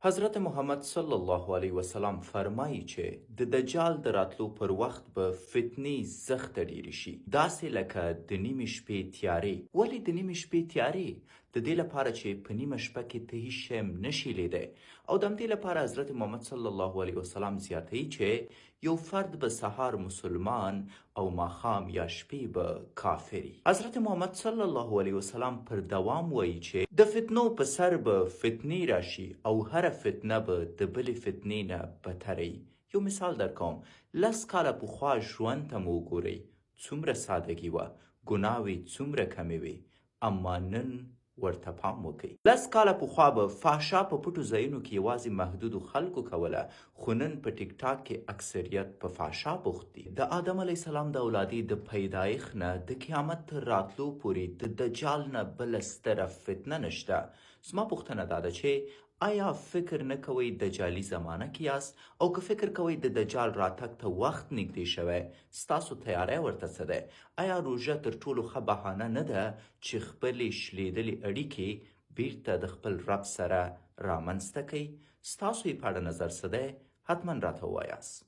حضرت محمد صلی الله علیه وسلم فرمایي چې د دجال د راتلو پر وخت به فتنې زښته ډېرې شي، داسې لکه د نیمې شپې تیارې. ولې د نیمې شپې تیارې؟ د دې لپاره چې په نیمه شپه کې ته هیڅ شی هم نه شې لیدی او د همدې لپاره حضرت محمد صلی الله علیه وسلم زیاتوي چې یو فرد به سهار مسلمان او ماښام یا شپې به کافر وي. حضرت محمد صلی الله علیه وسلم پر دوام وایي چې د فتنو په سر به فتنې راشي او هره فتنه به د بلې فتنې نه بتره وي. یو مثال درکوم، لس کاله پخوا ژوند ته مو وګورئ، څومره سادګي وه، ګناوې څومره کمې وې، اما نن ورته پام وکړئ. لس کاله پخوا به فحشا په پټو ځایونو کې یوازې محدودو خلکو کوله، خو نن په ټیک ټاک کې اکثریت په فحشا بوخت دي. د آدم علیه السلام د اولادې د پیدایښت نه د قیامت تر راتلو پورې د دجال نه بله ستره فتنه نشته. زما پوښتنه دا ده چې ایا فکر نه کوئ دجالي زمانه کې یاست او که فکر کوئ د دجال راتګ ته وخت نږدې شوی، ستاسو تیاری ورته څه دی؟ ایا روژه تر ټولو ښه بهانه نه ده چې خپلې شلېدلې اړیکې بیرته د خپل رب سره رامنځته کړئ؟ ستاسو یې په اړه نظر څه دی؟ حتما راته ووایاست.